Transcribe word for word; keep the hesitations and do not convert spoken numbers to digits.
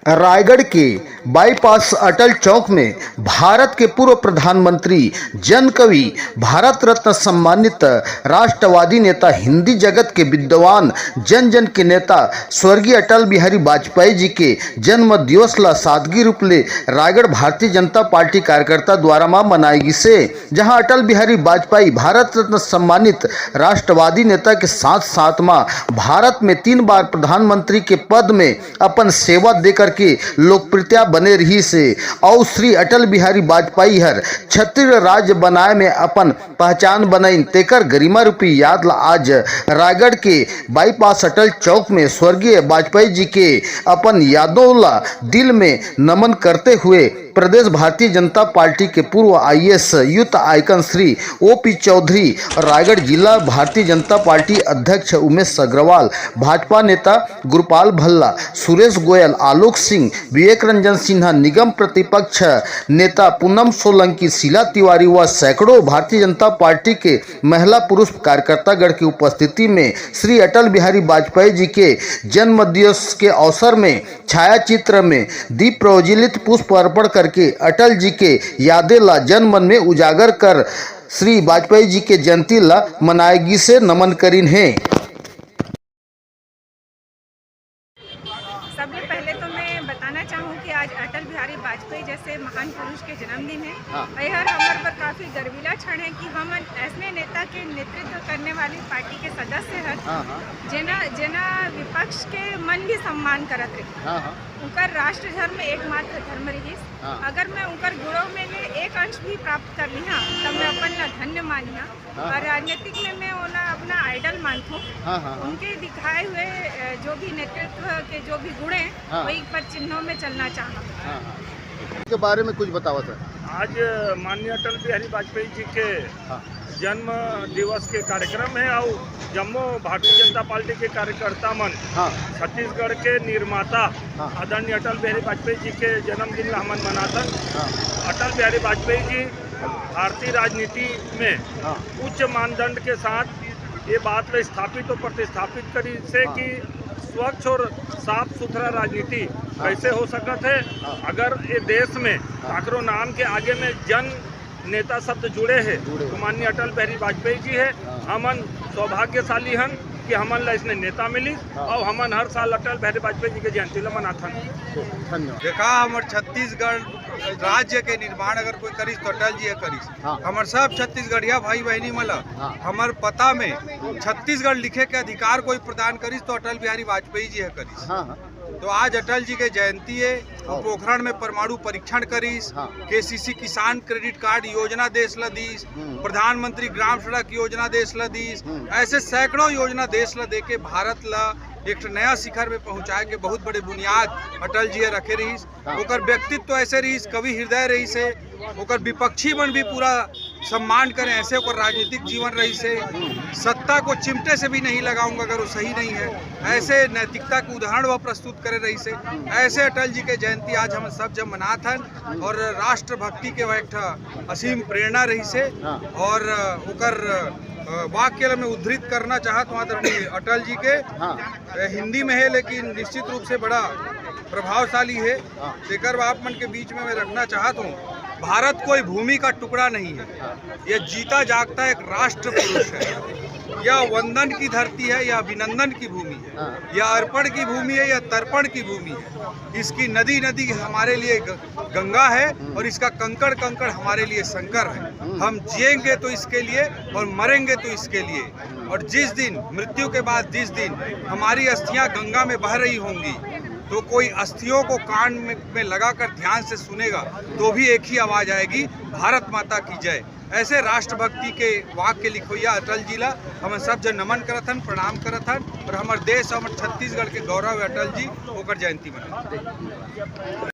रायगढ़ के बाईपास अटल चौक में भारत के पूर्व प्रधानमंत्री, जन कवि, भारत रत्न सम्मानित राष्ट्रवादी नेता, हिंदी जगत के विद्वान, जन जन के नेता स्वर्गीय अटल बिहारी वाजपेयी जी के जन्म दिवस ला सादगी रूप ले रायगढ़ भारतीय जनता पार्टी कार्यकर्ता द्वारा मा मनाए गिसे, जहां अटल बिहारी वाजपेयी भारत रत्न सम्मानित राष्ट्रवादी नेता के साथ साथ मा भारत में तीन बार प्रधानमंत्री के पद में अपन सेवा दे करके लोकप्रियता बने रहिस हे। अउ श्री अटल बिहारी वाजपेयी हर छत्तीसगढ़ राज्य बनाए में अपन पहचान बनाइन, तेकर गरिमा रूपी याद ला आज रायगढ़ के बाईपास अटल चौक में स्वर्गीय वाजपेयी जी के अपन यादों ला दिल में नमन करते हुए प्रदेश भारतीय जनता पार्टी के पूर्व IAS youth icon Shri OP Chaudhary, Raigarh जिला भारतीय जनता पार्टी अध्यक्ष उमेश अग्रवाल, भाजपा नेता गुरुपाल भल्ला, सुरेश गोयल, आलोक सिंह, विवेक रंजन सिन्हा, निगम प्रतिपक्ष नेता पूनम सोलंकी, शीला तिवारी व सैकड़ों भारतीय जनता पार्टी के महिला पुरुष कार्यकर्तागण की उपस्थिति में श्री अटल बिहारी वाजपेयी जी के जन्म दिवस के अवसर में छायाचित्र में दीप प्रज्वलित पुष्प अर्पण करके अटल जी के यादें ला जन मन में उजागर कर श्री वाजपेयी जी के जयंती ला मनाए गिसे नमन करिन हे। सबले पहले तो मैं बताना चाहूँ कि आज अटल बिहारी वाजपेयी जैसे महान पुरुष के जन्मदिन है। हाँ। और यह हमारे पर काफी गर्वीला क्षण है कि हम ऐसे नेता के नेतृत्व करने वाली पार्टी के सदस्य हैं। हाँ, हाँ। जेना जेना विपक्ष के मन भी सम्मान करत रही। हाँ, हाँ। उनकर राष्ट्र धर्म एकमात्र धर्म रहिस। हाँ। अगर मैं उनकर गुणों में ले एक अंश भी प्राप्त कर लिहा, तब मैं अपन ला धन्य मानिहा। हाँ, और हाँ। राजनीतिक में मैं ओला अपना आइडल मानथूँ। हाँ, हाँ, हाँ। उनके दिखाए हुए, अ, जो भी नेतृत्व के जो भी गुण हैं, हाँ। वही पर चिन्हों में चलना चाहूँ। हाँ, हाँ। के बारे में कुछ बतावा सर। आज माननीय अटल बिहारी वाजपेयी जी के हाँ। जन्म दिवस के कार्यक्रम है और जम्मो भारतीय जनता पार्टी के कार्यकर्ता मन हाँ। छत्तीसगढ़ के निर्माता हाँ। आदरणीय अटल बिहारी वाजपेयी जी के जन्मदिन ला हमन मनाथन। हाँ। अटल बिहारी वाजपेयी जी भारतीय राजनीति में हाँ। उच्च मानदंड के साथ ये बात ला स्थापित और प्रतिस्थापित करिस हे हाँ। कि स्वच्छ और साफ सुथरा राजनीति हाँ। कैसे हो सकत है हाँ। अगर ये देश में हाँ। काकरो नाम के आगे में जन नेता शब्द जुड़े हे जुड़े। तो माननीय अटल बिहारी वाजपेयी जी हे। हाँ। हमन सौभाग्यशाली हन कि हमन ला इसने नेता मिलिस हाँ। और हमन हर साल अटल बिहारी वाजपेयी जी के जयंती ला मनाथन। धन्यवाद। देखा, हमर छत्तीसगढ़ राज्य के निर्माण अगर कोई करिस तो अटल जी हे करिस। हाँ। हमर सब छत्तीसगढ़िया भाई बहनी मन ला हाँ। हमर पता में छत्तीसगढ़ लिखे के अधिकार कोई प्रदान करिस तो अटल बिहारी वाजपेयी जी हे करिस। हाँ, हाँ। तो आज अटल जी के जयंती है, वो हाँ। पोखरण में परमाणु परीक्षण करिस, हाँ। केसीसी किसान क्रेडिट कार्ड योजना देश ला दीस, हम्म। प्रधानमंत्री ग्राम सड़क योजना देश ला दीस, हम्म। ऐसे सैकड़ों योजना देश ला देके भारत ला एक ठो नया शिखर में पहुंचाए के बहुत बड़े बुनियाद अटल जी रखे रहिस। हाँ। ओकर व्यक्तित्व ऐसे रहिस, कवि हृदय रहिस हे, ओकर विपक्षी मन भी पूरा सम्मान करें, ऐसे ओकर राजनीतिक जीवन रहिस हे। सत्ता को चिमटे से भी नहीं लगाऊंगा अगर वो सही नहीं है, ऐसे नैतिकता के उदाहरण वह प्रस्तुत करे रहिस हे। ऐसे अटल जी के जयंती आज हम सब जब मनात हन और राष्ट्रभक्ति के वह एक ठा असीम प्रेरणा रहिस हे। हाँ। और ओकर, अ, वाक्य ला मैं उद्धृत करना चाहत हूँ आदरणीय अटल जी के। हाँ। अ, हिंदी में है लेकिन निश्चित रूप से बड़ा प्रभावशाली है। हाँ। तेकर आप मन के बीच में मैं रखना चाहत हूँ, भारत कोई भूमि का टुकड़ा नहीं है, यह जीता जागता एक राष्ट्र पुरुष है। यह वंदन की धरती है, यह अभिनंदन की भूमि है, हाँ। यह अर्पण की भूमि है, यह तर्पण की भूमि है। इसकी नदी नदी हमारे लिए ग-, गंगा है हम्म। और इसका कंकड़ कंकड़ हमारे लिए शंकर है। हम्म। हम जिएंगे तो इसके लिए और मरेंगे तो इसके लिए। और जिस दिन, मृत्यु के बाद जिस दिन हमारी अस्थियां गंगा में बह रही होंगी, तो कोई अस्थियों को कान में, में लगाकर ध्यान से सुनेगा तो भी एक ही आवाज आएगी, भारत माता की जय। ऐसे राष्ट्रभक्ति के वाक्य लिखवैया अटल जी ला हमन सब जन नमन करत हन, प्रणाम करत हन और हमर देश, हमर छत्तीसगढ़ के गौरव है अटल जी, ओकर जयंती मनाथन।